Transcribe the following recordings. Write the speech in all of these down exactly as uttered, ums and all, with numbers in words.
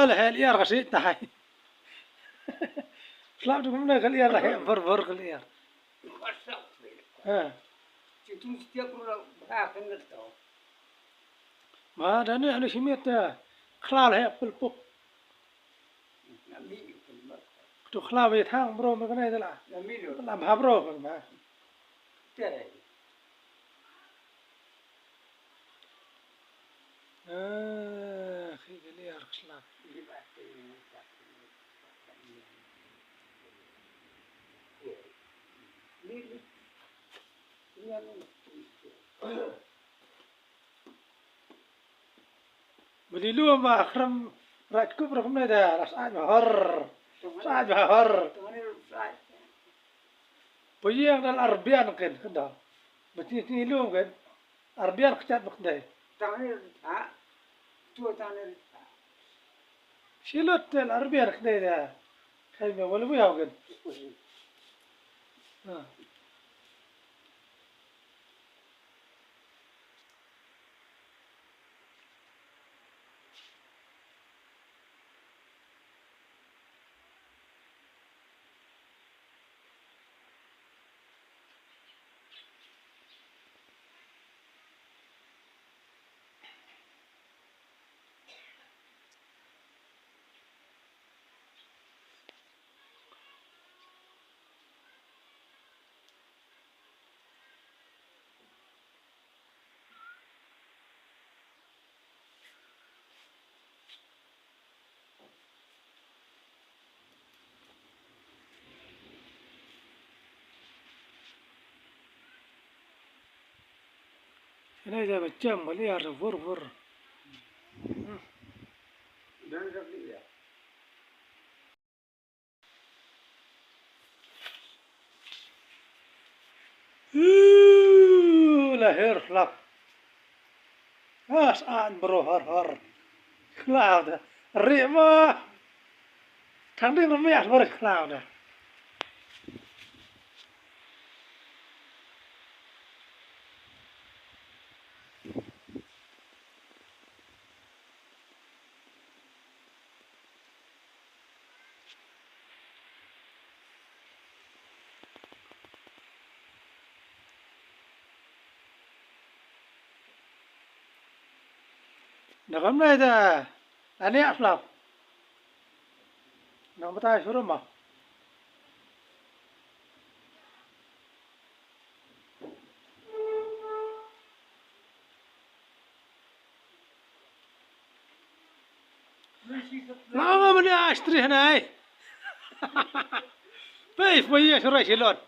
La heh iar ka sih tai. Slap tu kumne ka iar la heh bor bor ka iar. Ha. Ma da ne anu simit ta. Khlal heh pul puk. Tu khlal ba thang bro ma kane da la. La bha bro ma. Ah, khi ka liar ka slap. Beli lu ma khrem rat kup rak kumne da ras aj bahar. Ras aj bahar. Puyang dal arbian ken kendal. Beti ni lu ken. Arbian kechat bek dai. Tang ni ha. Tu tang ni ha. Silut tel arbian kdai da. Kai me wal bu yaw gen. Ha. Ina ja ba jam ba liar vur vur. Uu, la her hlap. As an bro har har. Hlap da. Ri ma. Thang ding rmi as bro hlap da. Da kam nai da. Ani aslap. Nang batai suruh ma. Lama mani astri hanai. Pei pei ya surai silon.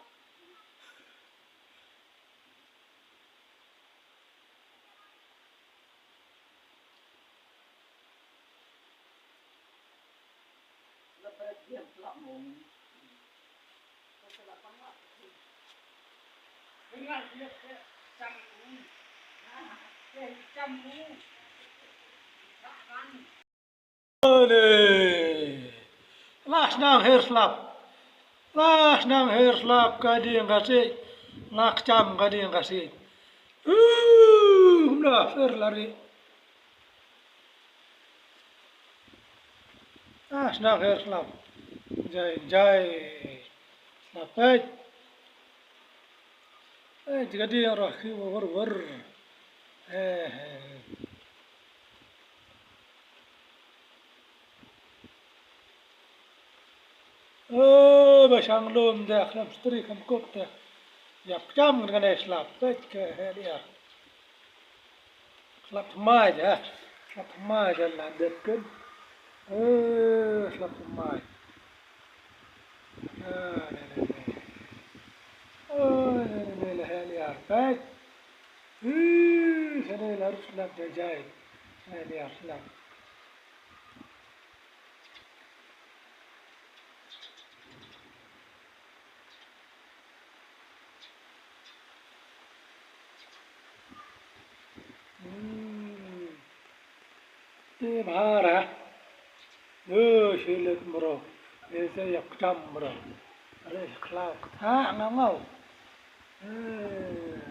Ode. Lah sdang her slap. Lah sdang her slap ka ding ka sih. Lah kcham ka ding ka sih. Uu, kumda fer lari. Ah, sdang her slap. Jai, jai. Slap peit. Eh, jika dia roh ki wor wor. Eh, eh. Eh, ba shang lum da khlem stri khlem kup da. Ïap kjam ngan ai slap peit ka heh liar. Slap thymmai da. Slap thymmai da la dep ken. Eh, slap thymmai. Ah, ne, ne, ne. Oh, ne, ne, ne, la heh liar peit. Ih, shane la ruh slap jai jai. Heh liar slap. Hmm. Te bha ra. Yo, shilet mro. Ese yak tam mro. Are khlak. Ha, ngau ngau. Eh,